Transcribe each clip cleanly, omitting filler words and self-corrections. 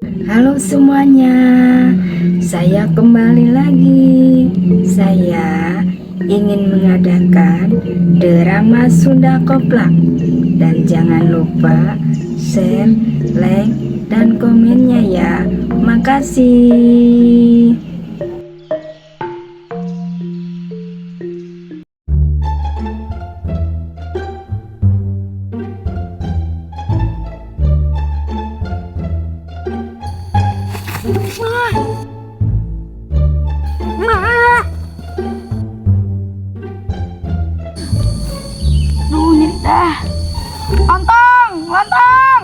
Halo semuanya, saya kembali lagi. Saya ingin mengadakan drama Sunda Koplak. Dan jangan lupa share, like, dan komennya ya. Makasih. Mah. Duh, nyeri dah. Lontong, lontong.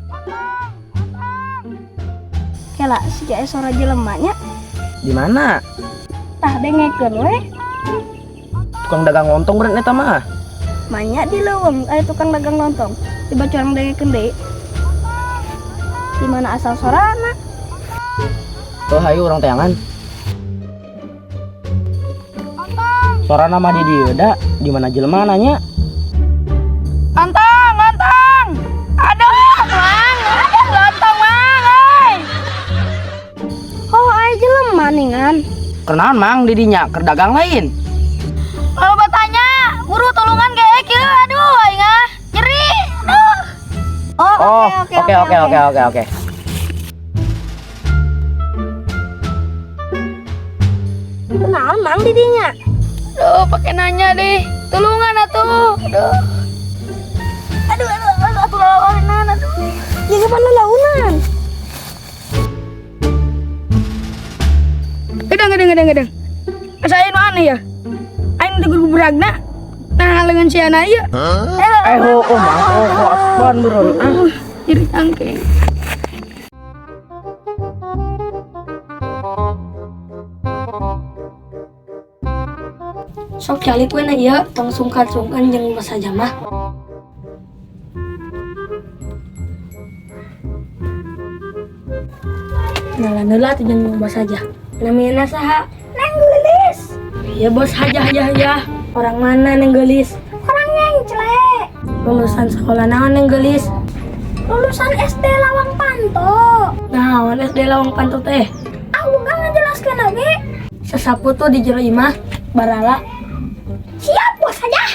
Lontong, lontong. Kela, si sora jelema nya. Di mana? Tah, dengekeun we. Tukang dagang lontong bener eta mah. Manya di leuweung aya tukang dagang lontong. Coba curang dengekeun deui. Di mana asal sorana? Tuh, hayu urang teangan. Sorana mah di dieu da, di mana jelema nanya? Lontong, lontong. Aduh, Mang. Aduh, lontong, Mang, euy. Oh, aya jelema ningan. Kenaon, Mang, di dinya keur dagang lain? Kalau bertanya, buru tulungan ge kieu, aduh aing ah. Nyeri. Aduh. Oh, Oh, oke. Kenaon, Mang, di dinya? Duh, pakai nanya deh. Tulungan atuh. Aduh. Aduh, aduh, aduh, atuh lalaunan, aduh. Ya kapan lalaunan? Gedang, gedang, gedang, gedang. Asa anu aneh ya? Aing teh guru beragna. Nah, lengan si anak ieu. Eh, oh, oh, Mang, oh, oh, apaan bro? Ah, Nyeri cangkeng. Sok calik we na ieu, tong sungkan-sungkan jeung bos aja mah. Kenalan heula atuh jeung bos aja. Namina saha? Neng Geulis. Ya bos haja haja haja. Orang mana, Neng Geulis? Orang Ngenclek. Lulusan sekolah naon, Neng Geulis? Lulusan SD Lawang Panto. Naon SD Lawang Panto teh? Ah, bukan ngejelaskeun lagi. Sasapu tuh di jero imah, barala. Siap, bos aja.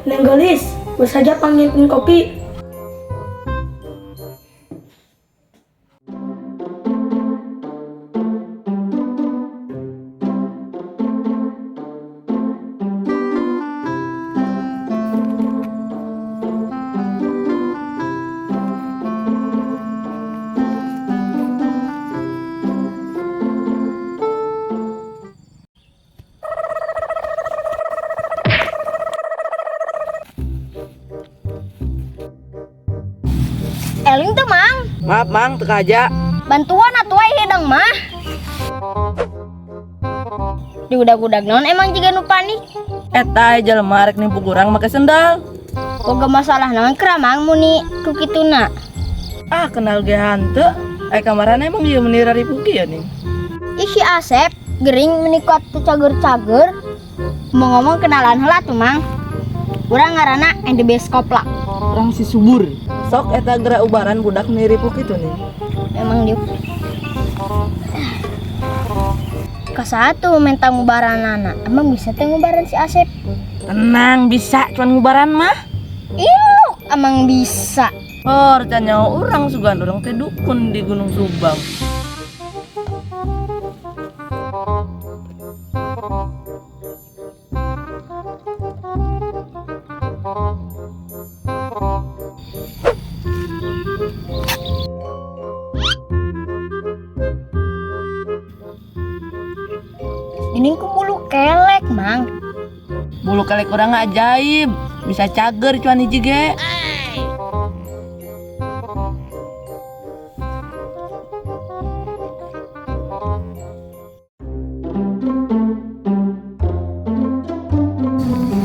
Neng Geulis, bos aja panggilin kopi. Eling tuh, Mang. Maaf, Mang, teu aja. Bantuan atuh ai hidang mah. Diudag-udag naon emang jiga nu panik. Eta aya jelema rek nipu urang make sendal. Boga masalah naon kera, Mang, muni ku kituna? Ah, kenal ge hanteu. Ai kamarana emang ieu meni raripu kieu nih. Ih, si Asep gering meni kuat teu cager-cager. Mau ngomong kenalan heula tuh, Mang. Urang ngaranna and the best koplak. Urang si Subur. Sok eta geura ubaran budak meni ripu kitu nih. Emang dia kasatu minta ngubaranana. Emang bisa teh ngubaran si Asep? Tenang, bisa cuman ngubaran mah. Iluk emang bisa. Oh, rencana urang sugan urang teh dukun di Gunung Subang. Ini ku bulu kelek, Mang. Bulu kelek urang ajaib, bisa cager cuan hiji ge.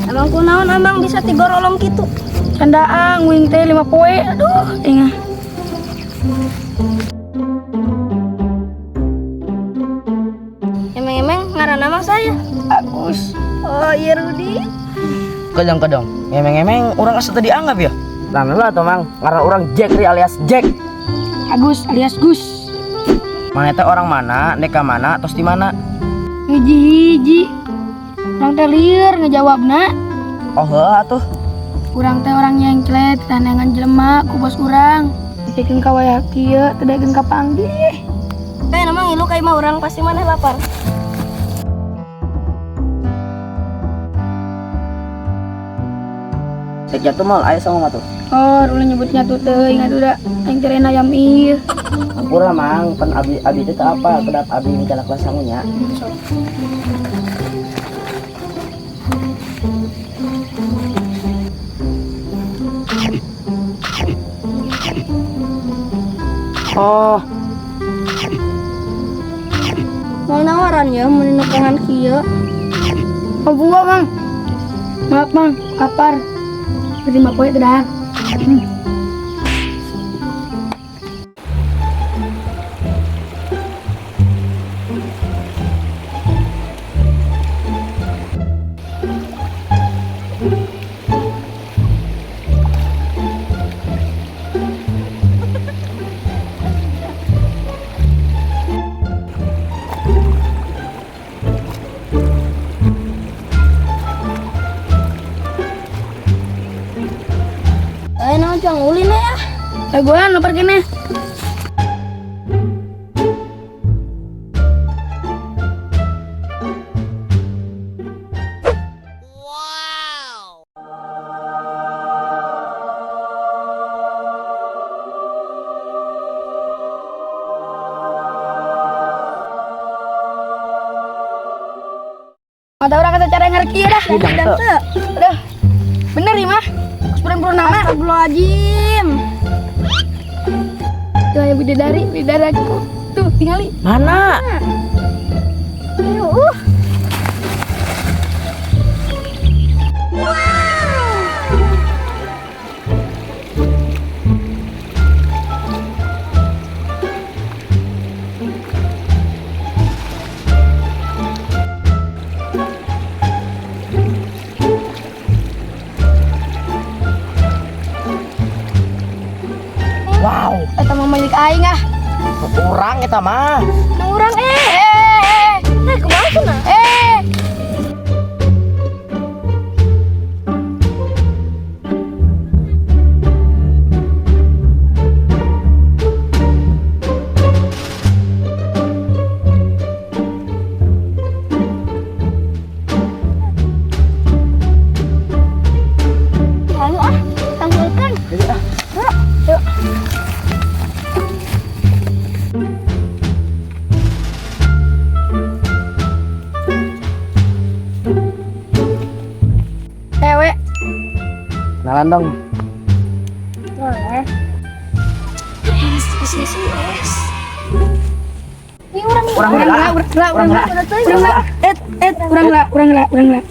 Emang kunaon amang bisa tigorolong kitu? Candaan uing teh 5 poe. Aduh, tingah. Emang-emang ngaran amang saya. Agus. Oh iya Rudi. Kedong-kedong. Ngemeng-ngemeng urang asa teu dianggap ya. Lah lah tuh Mang, ngaran urang Jekri alias Jack. Agus alias Gus. Mana teh orang mana, dek ka mana, tos di mana? Hiji-hiji. Urang teh lieur ngejawabna. Oh heuh atuh. Urang teh orang nyengklet, tanangan jelema ku bos urang. Pikeun ka wayah kieu teu daekeun ka panggih. Eh namang ngilu ka imah urang pasti maneh lapar. Dek jatuh mal, aya sama mah tuh. Oh, ulah nyebutnya tuh teuing atuh da. Aing teh ayam ieu. Ampura Mang, pan abi abi teh teu apa, kedap abi minta kelas sangunya. Oh, Mau nawaran ya mun nukangan kieu. Oh, buah, Mang. Maaf, Mang. Lapar. 5 poe teu dahar. Eh naon cuang ulin ya. Laguan lapar keneh. Mata orang kata cara ngerti ya dah. Hidang teu. Aduh. Bener ya mah. Sebelum nama. Astagfirullahaladzim. Tuh aya bidadari, bidadari aku. Tuh tingali. Mana? Yuh. Wow, Eta mah milik aing ah. urang eta mah. Nu urang eh eh eh. Eh kumaha cenah? Eh. Ayo ah, tanggulkan. Yuk. Cewek. Kenalan dong. Boleh. S S S S. Ini urang Urang Urang lah. lah, urang lah, urang lah. Urang Urang lah. Et et urang lah, urang lah, urang lah.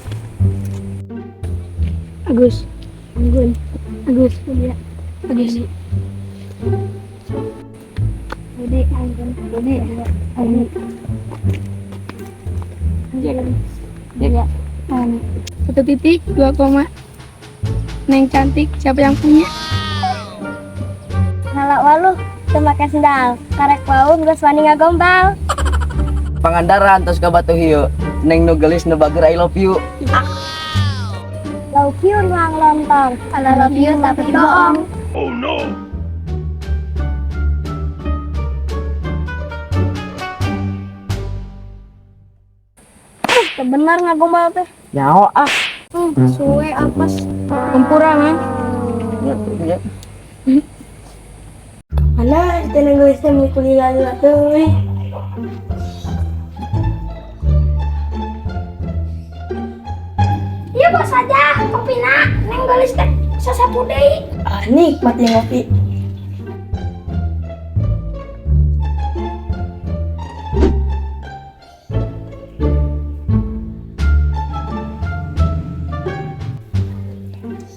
Agus. Anggun. Agus. Iya. Agus. Budi, Anggun, Budi, Ani. Jack. Iya. Ani. 1.2, Neng cantik, siapa yang punya? Ngalak waluh, teu make sendal. Karek wau geus wani ngagombal. Pangandaran tos ka Batu Hieu. Neng nu geulis nu bager I love you. Love you ruang lontong. Kalau love you tapi bohong. Oh no! Teu bener ngagombal teh. Nyaho ah. Suwe apes. Kumpura, Mang. Ya, Mana tenang geus teh kuliah teuy. Ya bos aja, kopina, Neng Geulis teh sasapu deui. Ah, nikmat ya ngopi.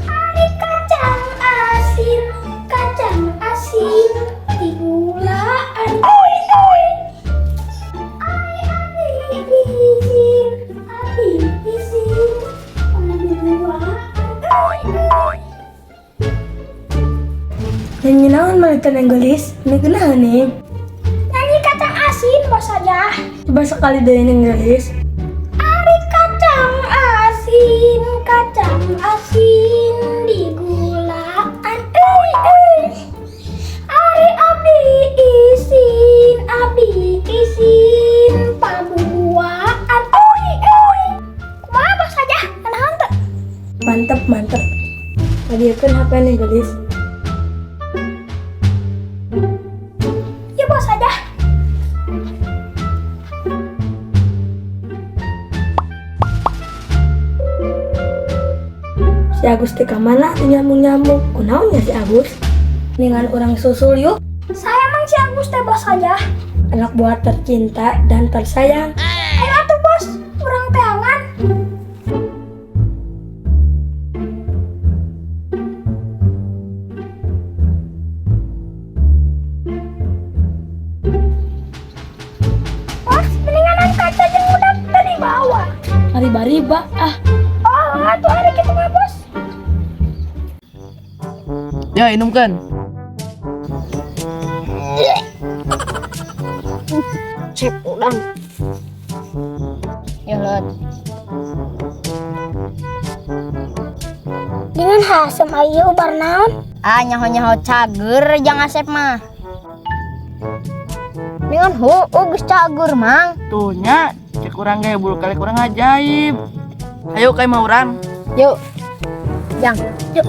Ari kacang asin, digulaan. Oi, oi. Ari abi isin, abi isin, paduaan. Oi, oi. Nyanyi naon maneh teh, Neng Geulis? Ini kunaon nih? Nyanyi kacang asin, bos aja. Coba sekali deui, Neng Geulis. Ari kacang asin digulaan. Euy, euy. Ari abdi isin, pabuaan. Euy, euy. Kumaha bos aja, naon teu? Mantep, mantep. Hadiahkeun HP, Neng Geulis. Ya bos aja. Si Agus teh ka mana teu nyambung-nyambung? Kunaon ya si Agus? Dengan urang susul yuk. Saha emang si Agus teh bos aja? Anak buah tercinta dan tersayang. Ayo atuh bos, urang teangan. Bos, mendingan kaca jeung udah tadi bawa. Riba-riba ah. Oh, atuh ari kitu mah bos. Ya, inumkan. Cek udang. Ya lot. Dengan hasem ayo ubar naon? Ah, nyaho-nyaho cager jang Asep mah. Dengan hu, geus cager, Mang. Tuh nya, cek urang ge bulu kali kurang ajaib. Ayo kayak mau urang. Yuk. Jang, yuk.